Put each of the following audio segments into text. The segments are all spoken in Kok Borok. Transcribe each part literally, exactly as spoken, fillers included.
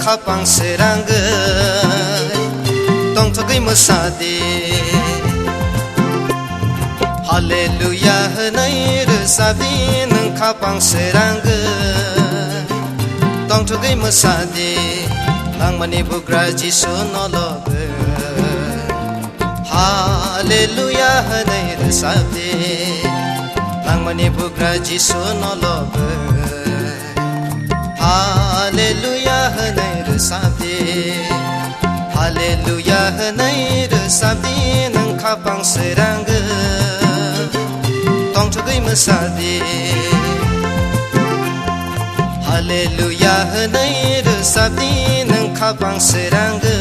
Khapang srangwi tongthogwi mwsadi. Hallelujah hwnwi rwsabdi, nwng khapang srangwi tongthogwi mwsadi. Langmani bugra Jisu no lobwi. Hallelujah hwnwi rwsabdi, langmani bugra Jisu no lobwi. Hallelujah hwnwi rwsabdi, Hallelujah hwnwi rwsabdi, nwng khapang srangwi tongthogwi mwsadi. Hallelujah hwnwi rwsabdi, nwng khapang srangwi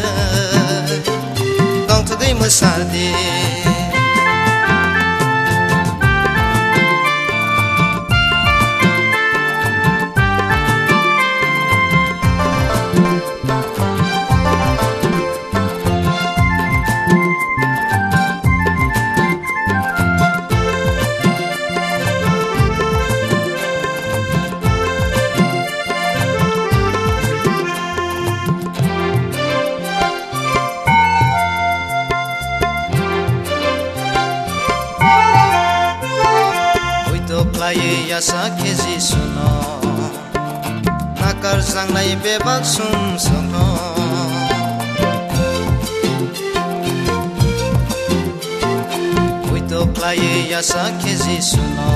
tongthogwi mwsadi. Poito khlaiwi yasa khe Jisuno, nakarjaknai bebak sumsokno. Poito khlaiwi yasa khe Jisuno,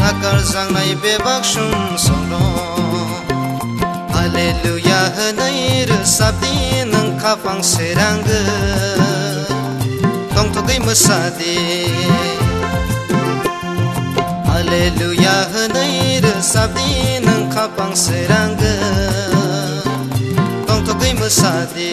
nakarjaknai bebak sumsokno. Hallelujah hwnwi rwsabdi, nwng khapang srangwi tongthogwi mwsadi. Hallelujah hwnwi rwsabdi, nwng khapang srangwi tongthogwi mwsadi.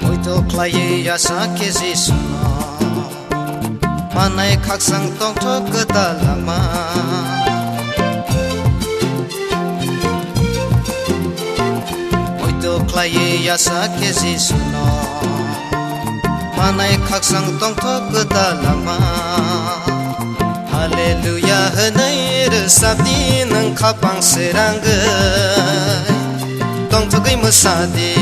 Poito khlaiwi yasa khe Jisuno, manai khakchang tongthok kwtal langma. Poito khlaiwi yasa khe Jisuno, manai khakchang tongthok kwtal langma. Hallelujah hwnwi rwsabdi, nwng khapang srangwi tongthogwi mwsadi.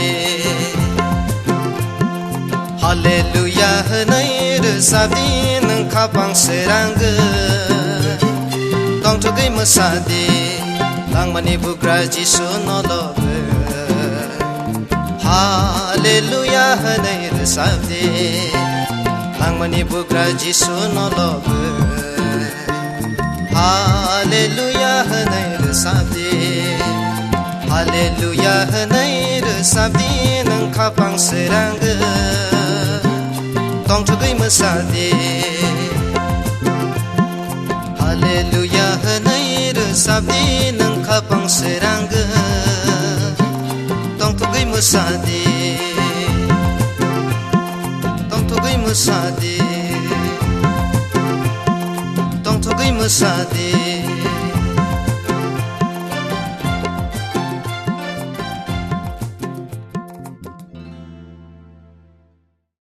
Hallelujah hwnwi rwsabdi, nwng khapang srangwi tongthogwi mwsadi. Langmani bugra Jisu no lobwi. Hallelujah hwnwi rwsabdi, langmani bugra Jisu no lobwi. Hallelujah hwnwi rwsabdi, Hallelujah hwnwi rwsabdi, nwng khapang srangwi tongthogwi mwsadi. Hallelujah hwnwi rwsabdi, nwng khapang srangwi tongthogwi mwsadi. Tongthogwi mwsadi. Tongthogwi mwsadi.